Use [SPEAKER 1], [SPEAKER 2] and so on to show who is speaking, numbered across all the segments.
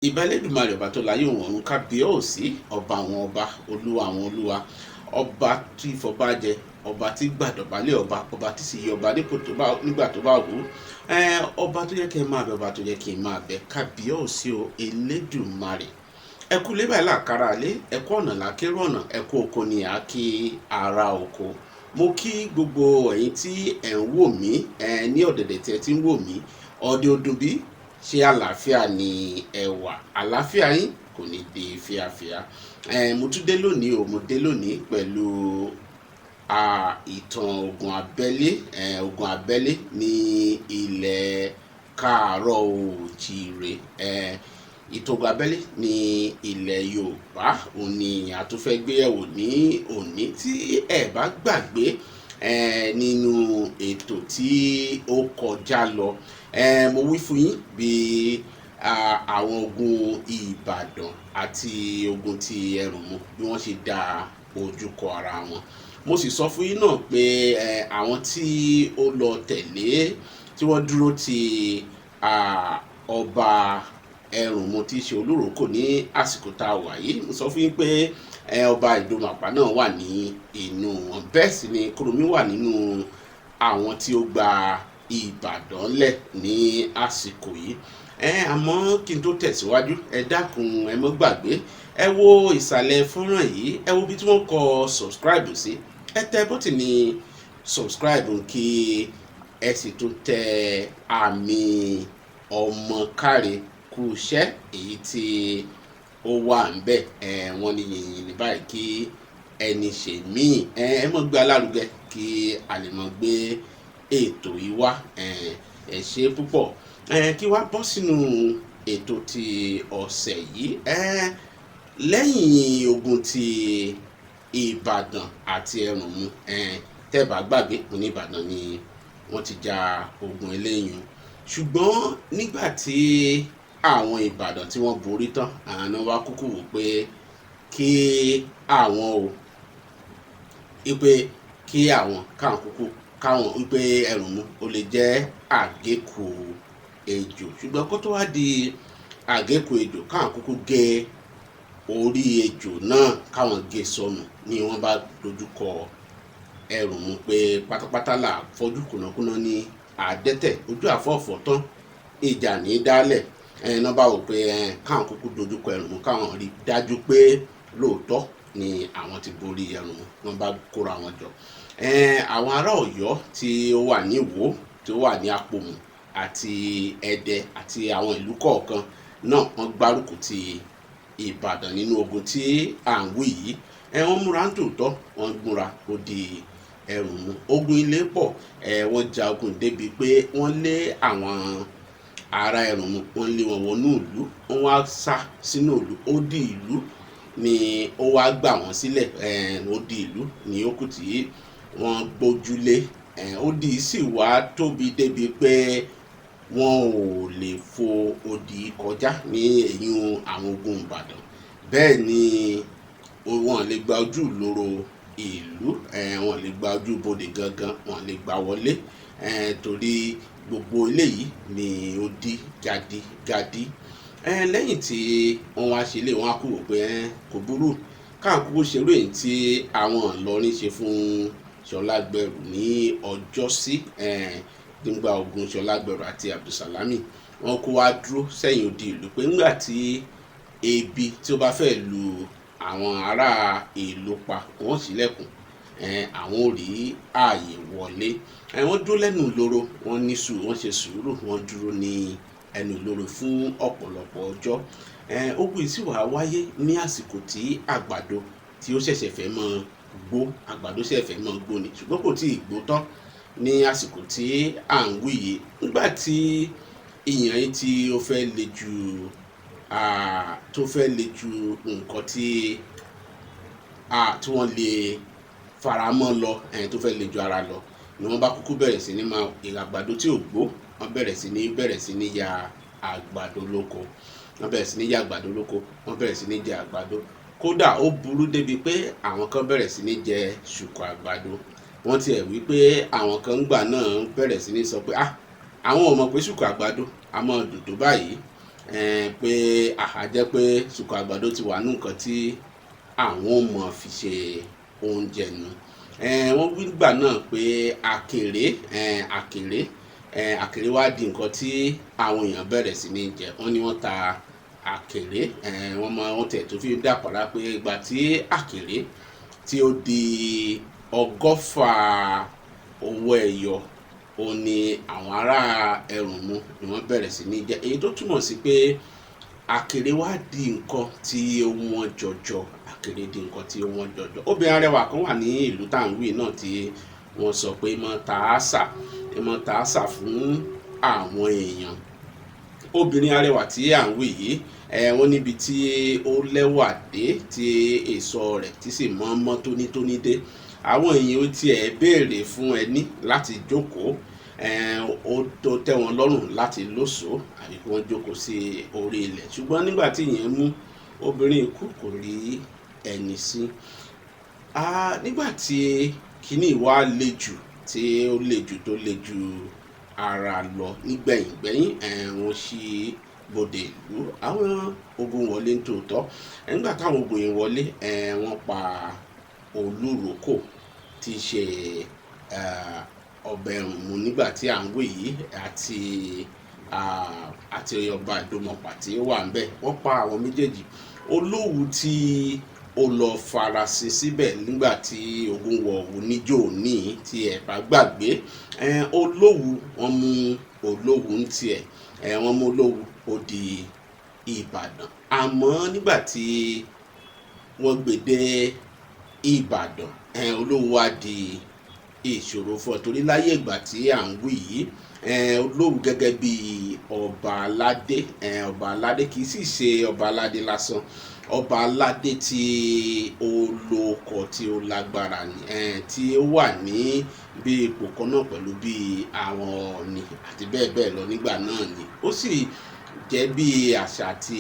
[SPEAKER 1] Ìbà Elédùmarè, ọba tó láyé òun ọ̀run, kábíyèsí, ọba àwọn ọba, olúwa àwọn olúwa, ọba tí fọba jẹ, ọba tí gbàdọ̀bálẹ̀ ọba, ọba tí sì yí ọba nípò tó bá nígbà tó bá wù ú, ọba tó yẹ kí n máa bẹ, ọba tó yẹ kí n máa bẹ, kábíyèsí o Elédùmarè. Ẹ kú lébà làkàrà lé, ẹ kú ọ̀nà làkérò ọ̀nà, ẹ kú oko ni à kí ara oko. Mo kí gbogbo ẹ̀yin tí ẹ̀ ń wò mí ẹ ní ọ̀dẹ̀dẹ̀ tí ẹ ti ń wò mí, ọdẹ ọdún bí, ṣé àlàáfíà ni ẹ wà? Àlàáfíà yín kò ní di fíafíà. Ẹ mo tún dé lónìí o, mo dé lónìí pẹ̀lú ìtàn ogun abẹ́lé, ogun abẹ́lé ní ilẹ̀ káàárọ̀ oòjíire. Ìtàn ogun abẹ́lé ní ilẹ̀ Yorùbá òun ni a tún fẹ́ gbéyẹ̀wò ní òní. Tí ẹ bá gbàgbé, nínú ètò tí ó kọjá lọ, mo wí fún yín bí àwọn ogun Ìbàdàn àti ogun ti Ẹrùnmú bí wọ́n ṣe da ojú kọ ara wọn. Mo sì sọ fún yín náà pé àwọn tí ó lọ tẹ̀lé, tí wọ́n dúró ti ọba Ẹrùnmú tí í ṣe Olúrókò ní àsìkò tá a wà yìí, mo sọ fún yín pé ọba Ìdòmàpá náà wà ní inú wọn. Bẹ́ẹ̀ sì ni Kúrúnmí wà nínú àwọn tí ó gba Ìbàdàn lẹ̀ ní àsìkò yìí. Àmọ́ kí n tó tẹ̀síwájú, ẹ dákun, ẹ mọ́ gbàgbé, ẹ wo ìsàlẹ̀ fọ́nrán yìí, ẹ wo bí tí wọ́n kọ subscribe sí, ẹ tẹ bọ́tìnì subscribe kí ẹ sì tún tẹ àmì ọmọ káre kú iṣẹ́ èyí tí ó wà ńbẹ̀. Ẹ wọ́n ní yìnyín ní báyìí kí ẹni ṣe míì. Ẹ mọ̀ gbé alárugẹ kí a lè mọ̀ gbé ètò yìí wá. Ẹ ṣe púpọ̀. Ẹ kí wá bọ́ sínú ètò ti ọ̀sẹ̀ yìí. Lẹ́yìn ogun ti Ìbàdàn àti Ẹrùnmú, tẹ́ bá gbàgbé, mo ní Ìbàdàn ni wọ́n ti ja ogun eléyìí. Ṣùgbọ́n nígbà tí àwọn Ìbàdàn tí wọ́n borí tán, àwọn náà wá kúkú wò pé kí àwọn o wípé kí àwọn káwọn kúkú káwọn wípé Ẹrùnmú ó lè jẹ́ àgékù ejò, ṣùgbọ́n kó tó wá di àgékù ejò, káwọn kúkú gé orí ejò náà, káwọn gé sọnù ni wọ́n bá dojúkọ Ẹrùnmú pé pátápátá là fọ́jú, kùnàkùnà ní àdẹ́tẹ̀, ojú àfọ̀fọ̀ tán, ìjà ní dálẹ̀. Ẹ̀ náà bá wò pé káwọn kúkú dojúkọ Ẹrùnmú, káwọn rí dájú pé lóòótọ́ ni àwọn ti borí Ẹrùnmú. Wọ́n bá kóra wọn jọ. Àwọn ará Ọ̀yọ́ tí ó wà ní Ìwó, tí ó wà ní Apòmù àti Ẹdẹ àti àwọn ìlú kọ̀ọ̀kan náà, wọ́n gbárùkù ti Ìbàdàn nínú ogun tí à ń wí yìí. Wọ́n múra ń tòótọ́, wọ́n múra ó di Ẹrùnmú. Ogun ilé pọ̀. Wọ́n ja ogun débi pé wọ́n lé àwọn ará Ẹrùnmú, wọ́n lé wọn wọnú ìlú, wọ́n wá sá sínú ìlú. Ó di ìlú ni ó wá gbà wọ́n sílẹ̀. Ó di ìlú ní ó kù tí wọ́n gbójúlé. Odi sì wá tóbi débi pé wọn ò lè fo odi kọjá ní eyín àwọn ogun Ìbàdàn. Bẹ́ẹ̀ ni wọn lè gba ojú ìloro ìlú, wọn lè gba ojú bodè gangan, wọn lè gbà wọlé, torí gbogbo eléyìí ni ó di gadi gadi. Lẹ́yìn tí wọ́n wá ṣe lé, wọ́n á kú wò pé kò burú, káwọn kúkú ṣerú èyí tí àwọn Ìlọrin ṣe fún Ṣọlágbẹrù ní ọjọ́sí, nígbà ogun Ṣọlágbẹrù àti Abdulsalami. Wọ́n kó wá dúró sẹ́yìn odi ìlú pé nígbà tí ebi tí ó bá fẹ́ lu àwọn ará ìlú pa, wọ́n ṣílẹ̀kùn, àwọn ò rí ààyè wọlé. Wọ́n dúró lẹ́nu ìloro, wọ́n ní sùúrù, wọ́n ṣe sùúrù, wọ́n dúró ní ẹnu ìloro fún ọ̀pọ̀lọpọ̀ ọjọ́. Ogun yìí sì wá wáyé ní àsìkò tí àgbàdo tí ó ṣẹ̀ṣẹ̀ fẹ́ mọ́ gbó. Àgbàdo ṣẹ̀ṣẹ̀ fẹ́ mọ́ gbó ni, ṣùgbọ́n kò tí ì gbó tán ní àsìkò tí à ń wí yìí. Nígbà tí ìyàn yìí tí ó fẹ́ le ju tó fẹ́ le ju nǹkan tí wọ́n lè faramọ́ lọ, tó fẹ́ le ju ara lọ, ni wọ́n bá kúkú bẹ̀rẹ̀ sí ní máa àgbàdo tí ò gbó. Wọ́n bẹ̀rẹ̀ sí ní ya àgbàdo lóko, wọ́n bẹ̀rẹ̀ sí ní ya àgbàdo lóko, wọ́n bẹ̀rẹ̀ sí ní jẹ àgbàdo. Kódà ó burú débi pé àwọn kan bẹ̀rẹ̀ sí ní jẹ ṣùkú àgbàdo. Wọ́n tiẹ̀ wí pé àwọn kan ń gbà náà bẹ̀rẹ̀ sí ní sọ pé ah, àwọn ò mọ̀ pé ṣùkú àgbàdo a máa dùn tó báyìí. Pé àá jẹ́ pé sùkú àgbàdo ti wà nù nǹkan tí àwọn ò mọ̀ fi ṣe oúnjẹ nu. Wọ́n wí nígbà náà pé àkèré, àkèré, àkèré wá di nǹkan tí àwọn èèyàn bẹ̀rẹ̀ sí ní jẹ. Wọ́n ní wọ́n ta àkèré, wọ́n mọ wọ́n tẹ̀ tó fi dàpàrà pé ìgbà tí àkèré tí ó di 120 owó ẹyọ, òun ni àwọn ará Ẹrùnmú ni wọ́n bẹ̀rẹ̀ sí ní jẹ. Èyí tó túmọ̀ sí pé àkèré wá di nǹkan tí ó wọ́n jọjọ. Àkèré di nǹkan tí ó wọ́n jọjọ. Obìnrin arẹwà kan wà ní ìlú tá à ń wí náà tí wọ́n sọ pé mọ́ ta àṣà, mọ́ ta àṣà fún àwọn èèyàn. Obìnrin arẹwà tí à ń wí yìí, wọ́n níbi tí ó lẹ́wà dé, tí èso rẹ̀ tí sì mọ́ mọ́ tónítóní dé. Àwọn èèyàn ó tiẹ̀ béèrè fún ẹní láti jókòó, ó tó tẹ́ wọn lọ́rùn láti lóṣòó àbí kí wọ́n jókòó sí orí ilẹ̀. Ṣùgbọ́n nígbà tí ìyẹn mú obìnrin kú, kò rí ẹni sí. Nígbà tí kíní wá le jù, tí ó le jù tó le jù ara lọ nígbẹ̀yìngbẹ̀yìn, wọ́n ṣí bodè ìlú. Àwọn ogun wọlé ń tòótọ́. Nígbà táwọn ogun yìí wọlé, wọ́n pa Olúrókò tí í ṣe ọba Ẹrùnmú nígbà tí à ń wí yìí àti ọba Ìdòmọ̀pà tí ó wà níbẹ̀. Wọ́n pa àwọn méjèèjì. Olówu tí ó lọ farasin síbẹ̀ nígbà tí ogun wọ̀ Òwu níjó ní tí ẹ bá gbàgbé. Olówu, wọ́n mú Olówu ń tiẹ̀. Wọ́n mú Olówu ó di Ìbàdàn. Àmọ́ nígbà tí wọ́n gbé dé Ìbàdàn, Olówu wá di ìṣòro fún ọ torí láyé ìgbà tí à ń wí yìí, Olówu gẹ́gẹ́ bí ọba aládé, ọba aládé kì í sì ṣe ọba aládé lásán, ọba aládé tí ó lóko tí ó lágbára ni, tí ó wà ní bí ipò kan náà pẹ̀lú bí àwọn Ọọ̀ni àti bẹ́ẹ̀ bẹ́ẹ̀ lọ nígbà náà ni. Ó sì jẹ́ bí àṣà àti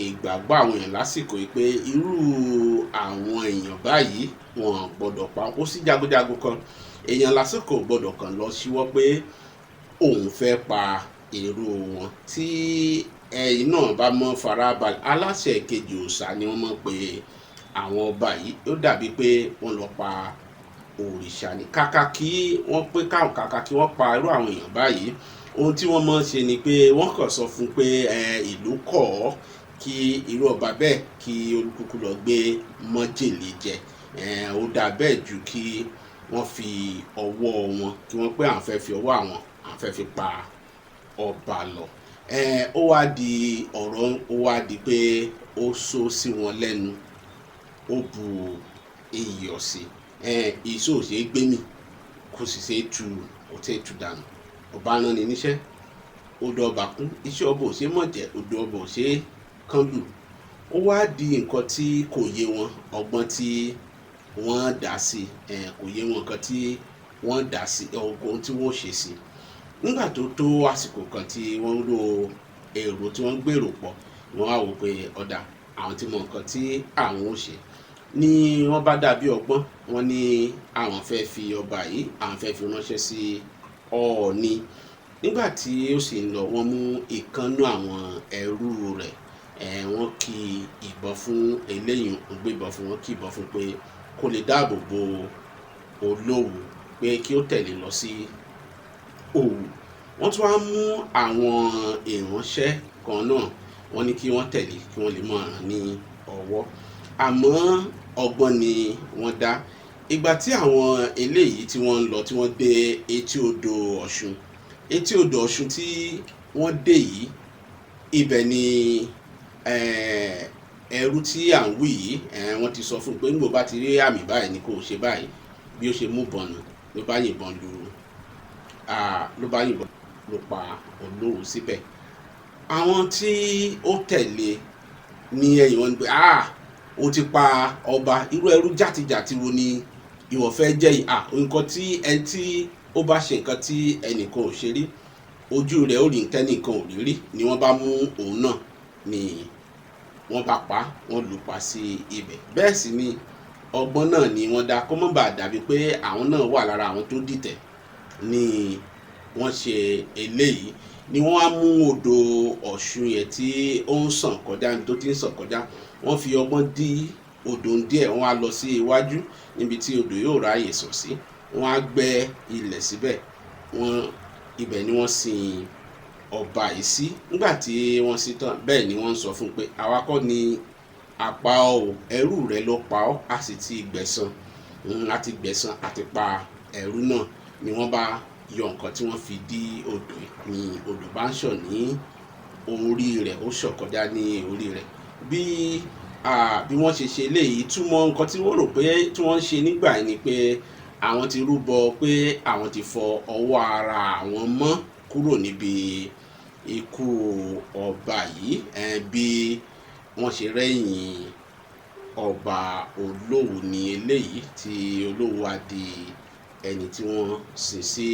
[SPEAKER 1] ìgbàgbọ́ àwọn èèyàn lásìkò yìí pé irú àwọn èèyàn báyìí wọn gbọdọ̀ pa. Ó sì jagunjagun kan, èèyàn lásìkò gbọdọ̀ kàn lọ síwọ́ pé òun fẹ́ pa èrò wọn. Tí ẹ̀yin náà bá mọ́ farabalẹ̀, aláṣẹ kejì òòṣà ni wọ́n mọ̀ pé àwọn ọba yìí. Ó dàbí pé wọ́n lọ pa òrìṣà ni. Kàkà kí wọ́n pé káwọn, kàkà kí wọ́n pa irú àwọn èèyàn báyìí, ohun tí wọ́n mọ̀ ṣe ni pé wọ́n kàn sọ fún pé ìlú kọ̀ ọ́ kí irú ọba bẹ́ẹ̀ kí olúkúkú lọ gbé májèlé jẹ. Ó dà bẹ́ẹ̀ ju kí wọ́n fi ọwọ́ wọn, kí wọ́n pé àwọn fẹ́ fi ọwọ́ àwọn, àwọn fẹ́ fi pa ọba lọ. Ó wá di ọ̀rọ̀, ó wá di pé ó sọ sí wọn lẹ́nu, ó bu iyọ̀ sí. Ìṣó ò ṣe é gbé mì, kò sì ṣe é tu, kò ṣe é tu dànù. Ọba rán ni níṣẹ́, odò ọba kún, iṣẹ́ ọba ò ṣe é mọ̀ jẹ́, odò ọba ò ṣe é kán lù. Ó wá di nǹkan tí kò yé wọn, ọgbọ́n tí wọ́n dà sí, kò yé wọn nǹkan tí wọ́n dà sí, ohun tí wọ́n ṣe sí. Nígbà tó tó àsìkò kan tí wọ́n ń ro èrò tí wọ́n ń gbèrò pọ̀, wọ́n á wò pé ọ̀dà àwọn tí mọ nǹkan tí àwọn ó ṣe. Ni wọ́n bá dàbí ọgbọ́n, wọ́n ní àwọn fẹ́ fi ọba yìí, àwọn fẹ́ fi ránṣẹ́ sí Ọọ̀ni. Nígbà tí ó sì ń lọ, wọ́n mú ìkan nínú àwọn ẹrú rẹ̀, wọ́n kí ìbọn fún eléyìí, wọ́n gbé ìbọn fún, wọ́n kí ìbọn fún pé kó lè dáàbò bo Olówu, pé kí ó tẹ̀lé lọ sí Òwu. Wọ́n tún wá mú àwọn ìránṣẹ́ kan náà, wọ́n ní kí wọ́n tẹ̀lé kí wọ́n lè máa ràn ní ọwọ́. Àmọ́ ọgbọ́n ni wọ́n dá. Ìgbà tí àwọn eléyìí tí wọ́n ń lọ, tí wọ́n dé etí odò Ọ̀ṣun, etí odò Ọ̀ṣun tí wọ́n dé yìí, ibẹ̀ ni ẹrú tí à ń wí yìí, wọ́n ti sọ fún un pé nígbà bá ti rí àmì báyìí ni kò ṣe báyìí. Bí ó ṣe mú ìbọn nù, ló bá yìnbọn lu, ló bá yìnbọn ló pa Olówu síbẹ̀. Àwọn tí ó tẹ̀lé ní ẹ̀yìn wọn ni pé, ó ti pa ọba, irú ẹrú jàtijàti wo ni ìwọ fẹ́ jẹ́ yìí? Nǹkan tí ẹni tí ó bá ṣe nǹkan tí ẹnìkan ò ṣe rí, ojú rẹ̀ ó rí tẹ́nìkan ò rí rí, ni wọ́n bá mú òun náà ni wọ́n bá pa, wọ́n lù pa sí ibẹ̀. Bẹ́ẹ̀ sì ni ọgbọ́n náà ni wọ́n dá kó má bàa dàbí pé àwọn náà wà lára àwọn tó dìtẹ̀ ni wọ́n ṣe eléyìí. Ni wọ́n á mú odò Ọ̀ṣun yẹn tí ó ń sàn kọjá, níbi tó ti ń sàn kọjá, wọ́n fi ọgbọ́n dí odò ń díẹ̀. Wọ́n á lọ sí iwájú níbi tí odò yóò ráàyè sàn sí, wọ́n á gbẹ́ ilẹ̀ síbẹ̀. Wọ́n ibẹ̀ ni wọ́n sin ọba yìí sí. Nígbà tí wọ́n sin tán, bẹ́ẹ̀ ni wọ́n ń sọ fún un pé àwa kọ́ ni a pa ọ́ o, ẹrú rẹ ló pa ọ́, a sì ti gbẹ̀san, a ti gbẹ̀san, a ti pa ẹrú náà. Ni wọ́n bá yọ nǹkan tí wọ́n fi dí odò yìí, ni odò bá ń ṣàn ní orí rẹ̀, ó ṣàn kọjá ní orí rẹ̀. Bí wọ́n ṣe ṣe léyìí, túmọ̀ nǹkan tí wọ́n rò pé tí wọ́n ń ṣe nígbà yẹn ni pé àwọn ti rúbọ, pé àwọn ti fọ ọwọ́ ara àwọn mọ́ kúrò níbi ikú ọba yìí. Bí wọ́n ṣe rẹ́yìn ọba Olówu ní eléyìí, tí Olówu wá di ẹni tí wọ́n sin sí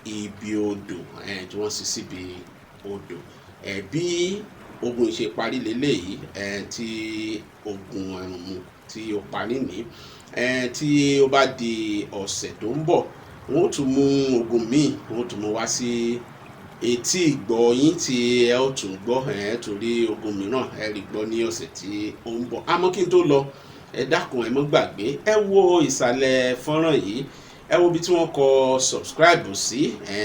[SPEAKER 1] ibi odò, tí wọ́n sin síbi odò. Bí ogun ṣe parí leléyìí, tí ogun Ẹ̀rùnmú tí ó parí ní, tí ó bá di ọ̀sẹ̀ tó ń bọ̀, wọ́n ó tún mú ogun míì, wọ́n ó tún mú wá sí etí ìgbọ́ yín tí ẹ ó tún gbọ́. Ẹ tún rí ogun mìíràn, ẹ rí gbọ́ ní ọ̀sẹ̀ tí ó ń bọ̀. Àmọ́ kí n tó lọ, ẹ dákun, ẹ mọ́ gbàgbé, ẹ wo ìsàlẹ̀ fọ́nrán yìí, ẹ wo ibi tí wọ́n kọ subscribe sí,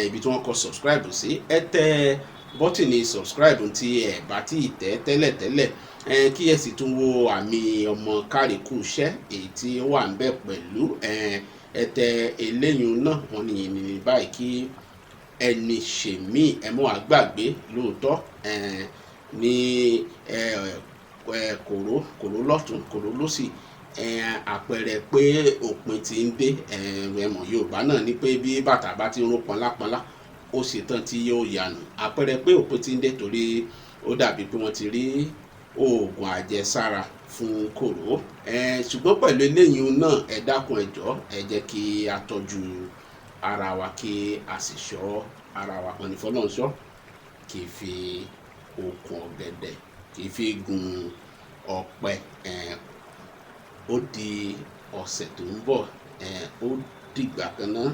[SPEAKER 1] ibi tí wọ́n kọ subscribe sí, ẹ tẹ bọ́tìnì subscribe tí ẹ bá tí ì tẹ́ tẹ́lẹ̀tẹ́lẹ̀, kí ẹ sì tún wo àmì ọmọ kárìkù iṣẹ́ èyí tí ó wà ń bẹ̀ pẹ̀lú. Ẹ tẹ eléyìí náà. Wọ́n ní ní báyìí kí ẹni ṣèmí, ẹ mọ́ àgbàgbé lóòótọ́ ní kòró kòró lọ́tún, kòró lósì, àpẹẹrẹ pé òpin ti ń dé. Ẹ mọ̀ Yorùbá náà ní pé bí bàtà bá ti ń ró pọnlápọnlá, ó ṣetán tí yóò yanu, àpẹẹrẹ pé òpin ti ń dé, torí ó dàbí pé wọ́n ti rí oògùn àjẹsára fún kòró. Ṣùgbọ́n pẹ̀lú eléyìí náà, ẹ dákun, ẹ jọ̀ọ́, ẹ jẹ́ kí a tọ́jú ara wa, kí a sì ṣọ́ ara wa. Wọn ní Fọlọ́runṣọ́ kì í fi okùn ọ̀gẹ̀dẹ̀, kì í fi gun ọ̀pẹ. Ó di ọ̀sẹ̀ tó ń bọ̀, ó dìgbà kan náà.